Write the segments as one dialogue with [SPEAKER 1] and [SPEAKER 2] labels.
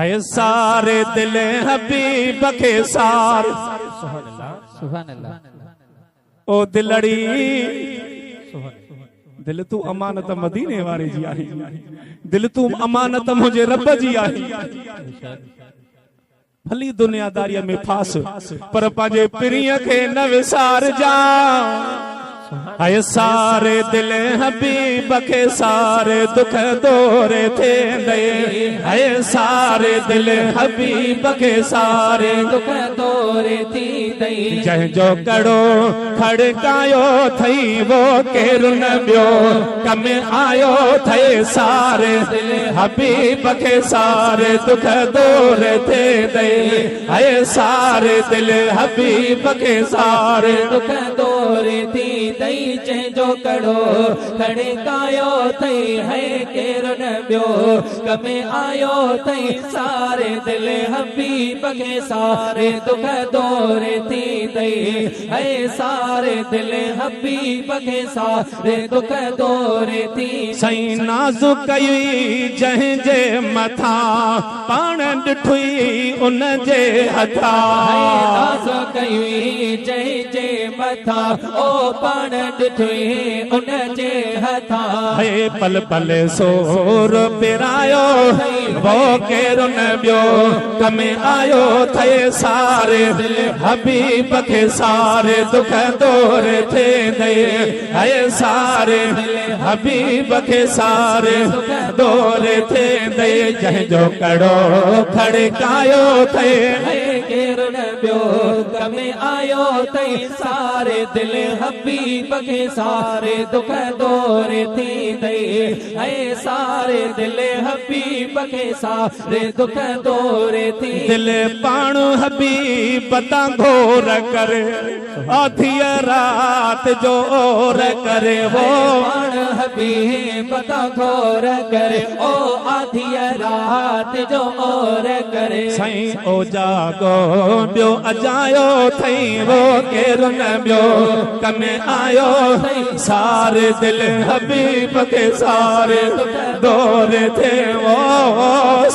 [SPEAKER 1] اي ساري دل حبيب کي سار.
[SPEAKER 2] سبحان الله.
[SPEAKER 1] او دلڙي دل تون امانت مديني واري جي آهين، دل تون امانت منهنجي رب جي آهين. ڀلي دنياداريء ۾ ڦاس، پر پنهنجي پرينء کي نه وسارجان. هاء ساري دل حبيب کي ساري دک دوري ٿيندئي. هاء ساري دل حبيب کي ساري
[SPEAKER 2] دک دوري ٿيندئي.
[SPEAKER 1] جنهن جو ڪڙو کڙڪايو ٿئي وو ڪير نه ٻيو ڪم آيو ٿئي. ساري حبيب کي ساري دک دور ٿيندئي. هاء ساري دل حبيب کي ساري
[SPEAKER 2] دک دور ٿيندئي. جنهن جو ڪڙو کڙڪايو ٿئي هي ڪير نه ٻيو ڪم آيو ٿئي. ساري دل حبيب کي ساري دک دور ٿيندئي. هي ساري دل حبيب کي ساري دک دور ٿي.
[SPEAKER 1] سائين ناز ڪئي جنهن جي مٿان، پاڻ ڏٺئي ان جي هٿان.
[SPEAKER 2] ناز ڪئي جنهن جي مٿان، او پاڻ ڏٺئي ان جي هٿان.
[SPEAKER 1] هي پل پل سور پرايو وو ڪير نه ٻيو ڪم آيو ٿئي. ساري حبيب کي ساري دک دور ٿيندئي. هي ساري حبيب کي ساري دور ٿيندئي. جنهن جو ڪڙو کڙڪايو ٿئي
[SPEAKER 2] ڪير نه ٻيو ڪم آيو ٿئي. ساري دل حبيب کي ساري دک دور ٿيندئي. هي ساري دل حبيب کي ساري دک دور ٿي.
[SPEAKER 1] دل پاڻ حبيب تان گهور ڪري، آڌيءَ رات جو اور ڪري وو.
[SPEAKER 2] پاڻ حبيب تان گهور ڪري، او آڌيءَ رات جو اور ڪري.
[SPEAKER 1] سائين او جاڳو ٻيو اجايو ٿئي وو ڪير نه ٻيو ڪم آيو. ساري دل حبيب کي ساري دور ٿئي وو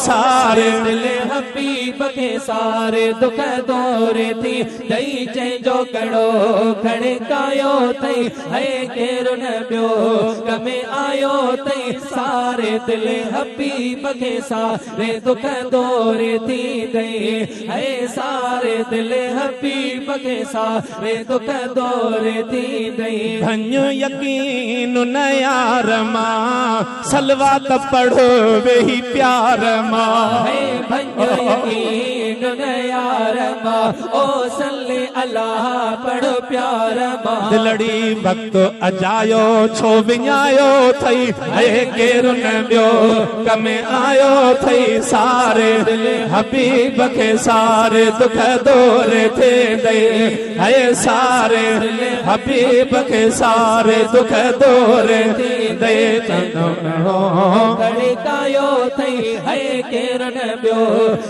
[SPEAKER 1] ساري
[SPEAKER 2] دل حبيب کي ساري دک دور ٿي دئي. جنهن جو ڪڙو کڙڪايو ٿئي هي ڪير نه ٻيو ڪم آيو ٿئي. ساري دل حبيب کي ساري دک دور ٿي دئي. هي ساري دل حبيب کي ساري دک دور ٿي دئي.
[SPEAKER 1] ڀڃ يقين نه يار مان، سلوات پڙهو ويهي پيار مان.
[SPEAKER 2] هي ڀڃ يقين نه يار مان، او صلي الله پڙهو پيار مان.
[SPEAKER 1] دلڙي وقت اجايو ڇو وڃايو ٿئي، هي ڪير نه ٻيو ڪم آيو ٿئي. ساري حبيب کي ساري دک دور ٿيندئي. هي ساري حبيب کي ساري دک دور ٿيندئي.
[SPEAKER 2] کڙڪايو ٿئي هي ڪير نه ٻيو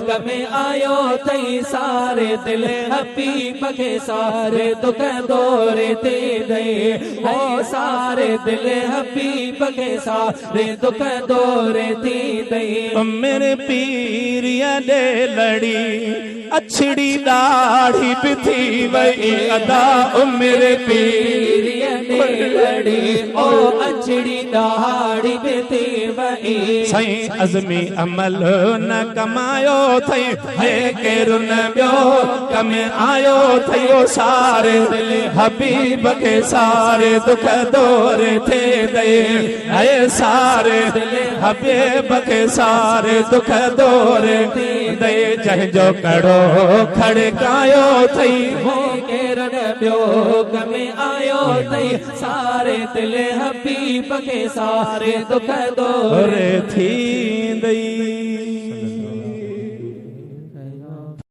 [SPEAKER 2] ڪم آيو ٿئي. ساري دل حبيب کي ساري دک دور ٿيندئي. هو ساري دل حبيب کي ساري دک دور ٿيندئي.
[SPEAKER 1] मेरे पीरिया ॾे लड़ी अछड़ी ॾाढ़ी बि थी वई अदा। उमिर
[SPEAKER 2] पीरिया ॾे लड़ी ओ अछड़ी ॾाढ़ी बि थी वई।
[SPEAKER 1] साईं अज़मी अमल न कमायो थई, हे केर न ॿियो कम आयो थई। ओ सारे हबीब खे सारे दुख दौर थींदई। हे सारे हबीब खे सारे दुख दौर थींदई। जंहिंजो कड़ो खड़कायो थई
[SPEAKER 2] हो केर न ॿियो कम आयो थई। सारे दिल हबीब खे सारे दुख दौर
[SPEAKER 1] थींदई।